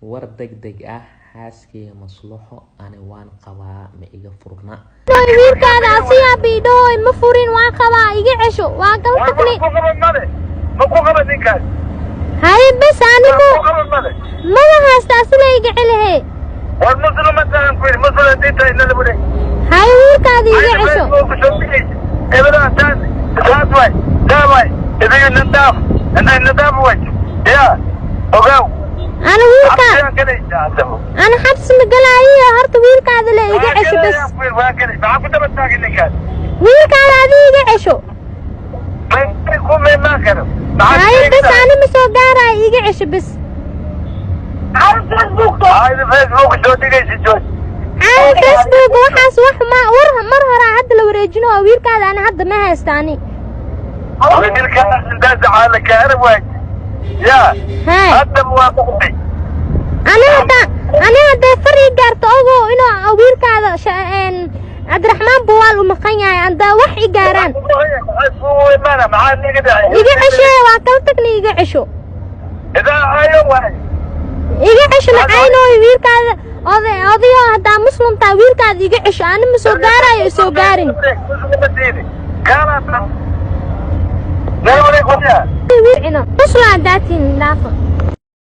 War degdeg ah, xaaskeyga maslaxo ani waan qabaa, ma iga furna. Wiilkaada asiyaa biidhooy, ma furin, waan qabaa, iga cesho, waa kala War tagnay. Ku qaban male, ma ku qaban ninkaas. Haye, bes anigu ku qaban male. Maba haysta, asila iga celihe. War Muslim ma tahan ku yidhi, Muslim haddii tahay nala wareeg. Haye, wiilkaada iga cesho. Facebook soo dhigaysa ebadaa, taas taas waay, taa waay, idiga nadaaf inay nadaaf way ya ogaaw. Ana wiilka Xabsiyaan galaysaa haddaba. Ana xabsi ma galaayo, horta wiilkaada le iga cesho bes. Waa galay, maxaa ku daba taagay ninkaas? Wiilkaada adi iga cesho. May ku meemaan karo. Haye, bes, ani ma soo gaaraayo, iga cesho bes. Hayda Facebook soo dhigaysa jooj. Caadi Facebook waxaas wax ma war, mar horaa hadda la wareejino oo wiilkaada ani hadda ma haysta ani. Wiilkaas intaas caala kaara waay ya. Haye. Haddaba waa maqlay. Ani hadda far ii gaarto, ogo inuu wiilkaada Cabdiraxmaan Buwaal u maqan yahay, anda wax i gaaraan. Maxaa niga dhacay? Iga ceshee, waa kala tagnay, iga cesho. Idaa ayo waay. Iga cesho, macaynooy wiilkaada oday, odayo, haddaa Muslim tahay wiilkaada iga cesho, ani ma soo gaarayo, isoo gaarin. Kaala nala wareeg waya. Muslim haddaatiin dhaafa.